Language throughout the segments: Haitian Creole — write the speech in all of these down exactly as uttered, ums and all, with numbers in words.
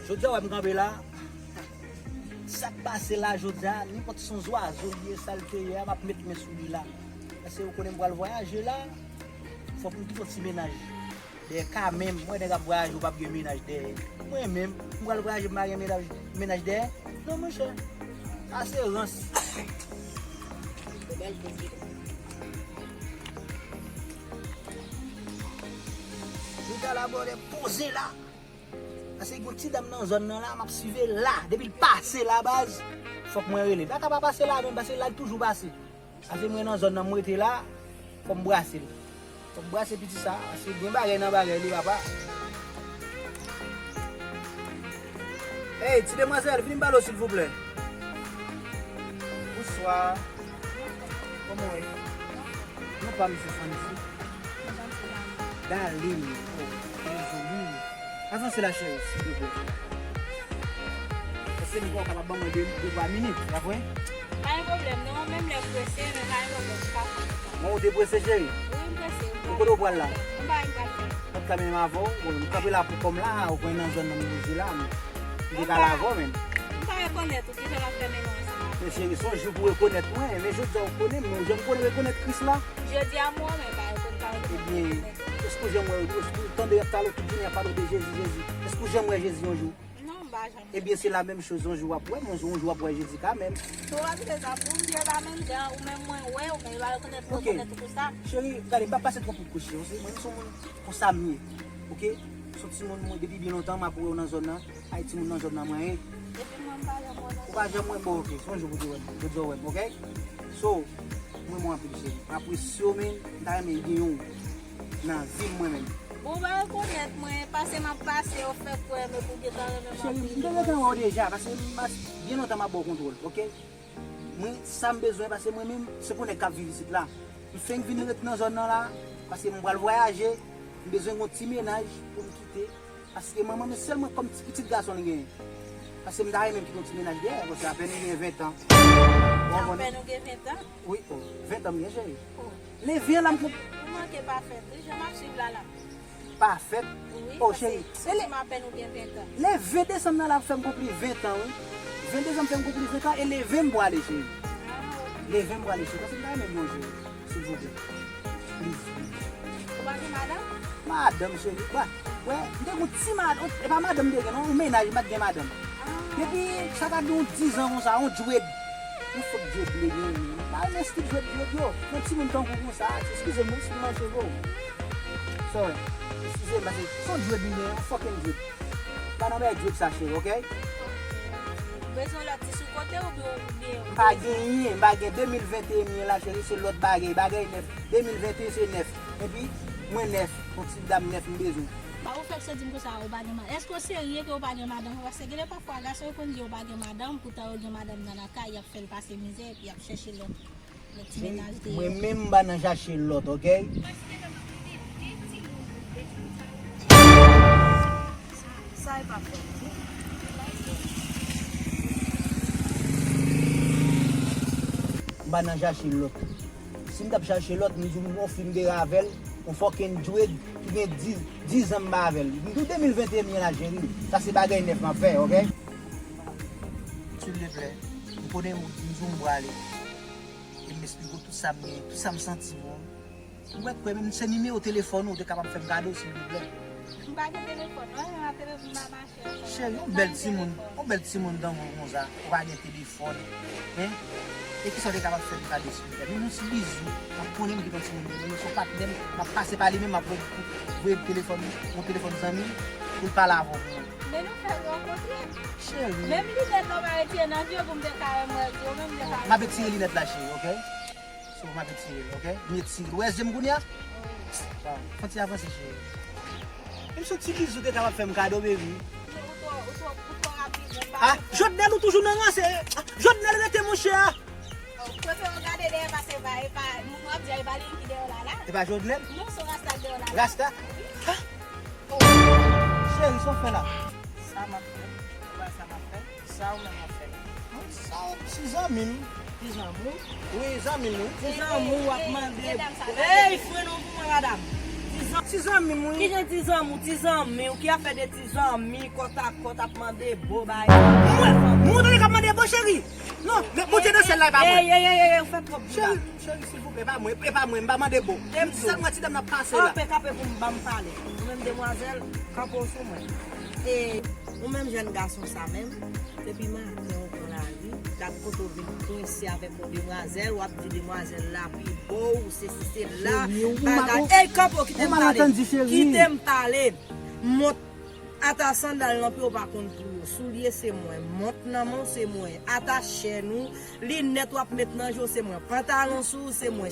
Jodi a, wè m kanpe la. Sa k pase la jodi a, nenpòt se yon zwazo li ye, sa l te ye a, m ap met men sou li la. Paske ou konnen m pral vwayaje la, fòk m kite yon ti mennaj dèyè kanmenm. Mwen, nèg ap vwayaje, ou p ap gen mennaj dèyè. Mwen menm, m pral vwayaje, m pa gen mennaj, mennaj dèyè. Non, monchè, sa se rans. Jodi a la, bòdè poze la. Paske gen yon ti dam nan zòn nan la, m ap swive la. Depi l pase la, baz, fòk mwen rele. Baka pa pase la menm, paske la, l toujou pase. Paske mwen nan zòn nan, m rete la, fò m brase l. Fò m brase piti sa, paske gen bagay nan bagay li, papa. Hey, ti demwazèl, vini m pale w, silvouplè. Bonswa. Kòman w ye? Non pa misye Fancy. Darline. Oh, trè zoli. Avanse la, cheri, silvouplè. Èske nou kapab ban mwen de, de twa minit, pa vre? Pa gen pwoblèm, non. Menm lè m prese, men pa gen pwoblèm, m ka pran tan. Bon, ou te prese, cheri? Wi, m prese, m prese. Ou kote w pral la? M pa, m pral fè. Mwen t ka mennen m avè w. Bon, m kanpe la pou kò m la, ou konn nan zòn nan m loje la, m te ka la avè w, men. M pa rekonèt ou, kijan m ap fè mennen w ansanm avè w? Men cheri, se yon jou pou rekonèt mwen, men jodi a ou konnen m, ou janm konnen rekonèt Kris la. Jodi a m wè w, men pa rekonèt, pa rekonèt. Ebyen, èske ou janm wè, èske ou tande y ap pale tout jounen, y ap pale de Jezi, Jezi? Èske ou janm wè Jezi yon jou? Non, m pa janm wè. Ebyen, se la menm choz, yon jou w ap wè m, yon jou w ap wè Jezi kanmenm. Tou w ap di sa pou m, Bondye pa menm jan, ou menm mwen wè w, men yo pa rekonèt mwen, rekonèt ou pou sa. Cheri, gade, m pa pase twòp pou kouche, ou se, mwen, m se yon moun konsa m ye, oke? Se yon timoun mwen, depi byen lontan, m ap wè w nan zòn nan. Ay, timoun nan zòn nan mwen ye. Epi mwen m pa janm wè w nan zòn nan. Ou pa janm wè m, bon, oke. Se yon jou pou di wè m. Jodi a w wè m, oke? So, mwen renmen w anpil, cheri. M apresye w, men m ta renmen gen yon nan vi m mwen menm. Bon, ou pa rekonèt mwen, pase m ap pase, ou fè kwè, men pou gentan renmen m anpil. Cheri, m te gentan wè w deja, paske m, byen lontan m ap ba w kontwòl, oke? Mwen, sa m bezwen, paske mwen menm, se pou nèg k ap viv isit la. M fenk vin ret nan zòn nan la, paske m pral vwayaje, m bezwen yon ti mennaj pou m kite. Paske manman m sèlman kòm ti pitit gason li genyen. Paske m ta renmen m kite yon ti mennaj dèyè, paske apèn li gen ven tan. Ou konprann? Apèn ou gen ven tan? Wi, o, ven tan m gen, cheri. O. Leve la m pou. Ou manke pafèt, wi, jan m ap swiv la la. Pafèt? Wi, o, cheri. Paske si m apèn ou gen ven tan. Le ven desanm nan la fè m konpli ven tan, wi. Ven desanm fè m konpli ven tan, e leve m pou ale, cheri. A, oke. Leve m pou ale, cheri, paske m ta renmen m yon jou. Silvouplè. Please. Ou pa gen madanm? Madanm, cheri. Wè, wè, m te gen yon ti madanm, e pa madanm m te gen, non, yon mennaj, m pa t gen madanm. Ah. Depi, sa ka gen yon diz an konsa, yon dread. Yon fòk dread m te gen, men. M pa renmen stil dread, dread yo. Yon timoun tankou konsa, eskize m, wi, si m manje, bro. Sorry. Eskize m, paske se yon dread m gen, yon fucking dread. Pa nan bagay dread sa, cheri, oke? Ou bezwen lòt ti sou kote oubyen ou, oubyen ou bezwen? M pa genyen, m pa gen de mil venteyen m ye la, cheri, se lòt bagay, bagay nèf. De mil venteyen se nèf. Epi, mwen nèf, yon ti dam nèf m bezwen. Ba ou fèk soti m konsa, ou pa gen madanm. Èske w serye ke w pa gen madanm? Paske gen de pafwa, gason yo konn di yo pa gen madanm, poutan yo gen madanm nan lakay, y ap fè l pase mizè, epi y ap chèche lòt. Lòt ti mennaj de yo. Mwen menm m pa nan chache lòt, oke? Sa e pa fòt. M pa nan chache lòt. Si m t ap chache lòt, m di w yon fi m te avè l, yon fucking dread ki gen diz, diz an m pa avè l. M di w de mil venteyen m ye la, cheri. Sa se bagay nèf m ap fè, oke? Silvouplè, m konnen ou di m di w m prale. E m esplike w tout sa m gen, tout sa m santi, bon. Ou wè kwè menm se nimewo telefòn ou te kapab fè m kado, silvouplè. M pa gen telefòn, non, men ma telefòn pa mache. Cheri, yon bèl timoun, yon bèl timoun tankou w konsa, ou pa gen telefòn, hein? E kisa w te kapab fè m kado, silvouplè? Menm yon ti bizou, m ap konnen m gen yon timoun, men se yon patnè m, m ap pase pa li menm, m ap voye, voye telefòn, yon telefòn zanmi, pou l pale avè w. Men nou fèk rankontre. Cheri. Menm linèt la w pa retire nan je pou m te ka wè m wè je w, men m te ka. M ap etire linèt la, cheri, oke? So, m ap etire l, oke? M etire l. Ou wè je m kounye a? Wi. Bon, fè yon ti avanse, cheri. Menm se yon ti bizou te kapab fè m kado, baby. Ou twò, ou twò, ou twò rapid, men m pa. Ah, Jodnèl, ou toujou nan ranse. Ah, Jodnèl, rete, monchè. Oh, kote w gade dèyè, pase pa, e pa, m ap di, e pa li ki dèyè w la, la. E pa Jodnèl? Non, se yon rasta k dèyè w la, la. Rasta? Wi. Ah! Oh. Cheri, sa w fè la? Sa m ap fè. Ou wè sa m ap fè? Sa ou menm w ap fè la? Sa se zanmi m. Ti zanmi w? Wi, zanmi m, wi. Ti zanmi w ap mande. Ey, fre non pou mwen, madanm. Ti Ti zanmi m, wi. Ki jan ti zanmi w? Ti zanmi w? Ki afè de ti zanmi, kòtakòt ap mande bo bay? Mwen, mwen tande k ap mande bo, cheri. Non, men Bondye nan syèl la, e pa mwen. Ey, ey, ey, ey, ou fè twòp bri la. Cheri, cheri, silvouplè, e pa mwen, e pa mwen, m pa mande bo. Sèlman ti dam nan pase la. Kanpe, kanpe pou m, ban m pale. Ou menm demwazèl, kanpe w sou mwen. E ou menm jèn gason sa menm, depi maten ou pran lari, gad kote w vin kwense avèk yon demwazèl, w ap di demwazèl la pi bo w, sesi sela, bagay. Ey, kanpe w, kite m pale. Kite m pale. Mont Ata sandal nan pye w pa konn pou yo. Soulye se mwen. Mont nan men w se mwen. Ata chèn ou, linèt w ap met nan je w se mwen. Pantalon sou ou se mwen.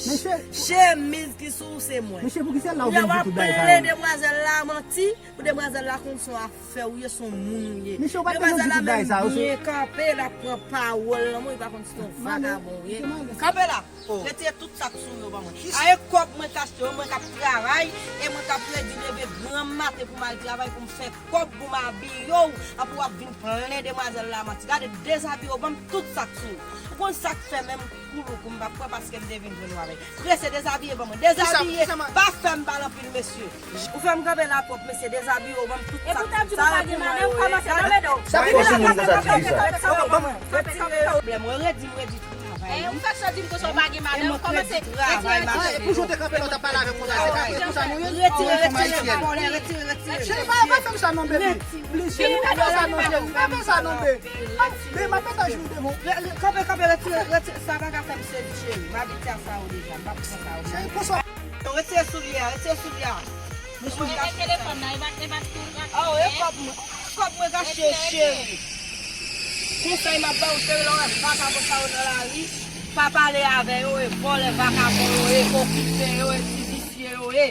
Chemiz ki sou ou se mwen. Mesye, poukisa la ou vin di tout bagay sa yo? Lè w ap plen demwazèl la manti, pou demwazèl la konn se yon afè ou ye, se yon moun ou ye. Demwazèl la menm byen kanpe, l ap pran pawòl nan men w, li pa konn si se yon vagabon ou ye. Kanpe la. Retire tout sa k sou ou yo ban mwen. A e kòb mwen k achte yo, mwen k ap travay, e mwen k ap redi leve granm maten pou m al travay, pou m fè kòb, pou m abiye w, anpi w ap vin plen demwazèl la manti. Gade, dezabiye w, ban m tout sa k sou ou. Ou konn sa k fè menm koulouk ou m p ap pran paske m te vin jwenn ou avè l. Prese, dezabiye ban mwen. Dezabiye, pa fè m pale anpil, mesye. Ou fè m kanpe la twòp, mesye, dezabiye w, ban m tout sa k sou ou. Sa yo pou mwen yo ye. Kòmanse nan men w. Sa pou mwen konsa, ti fi sa. Retire yo. Pwoblèm, mwen redi, mwen redi travay. Ou fè sa di m konsa w pa gen madanm, kòmanse retire tout sa. Pou jan w te kanpe la, w t ap pale avè m konsa, se pa pou sa nou ye? Retire, retire, retire, retire. Cheri, pa, pa fè m sa non, baby. Please, cheri, pa fè sa non, cheri. Pa fè sa non, baby. Baby, m ap pete ajenou devan w. Kanpe, kanpe, retire, retire. Sa pa ka fè m sezi, cheri. M abitye a sa yo deja. M p ap pran sa yo. Cheri, konsa. Retire soulye a, retire soulye a. Mwen gen telefòn nan, e pa, e pa tou. Aw, e kòb mwen. Kòb mwen k achte yo, cheri. Konsèy m ap ba w, cheri, lè w wè vakabon sa yo nan lari, pa pale avè yo, e vòlè vakabon yo ye, okipè yo ye, ti visye yo ye.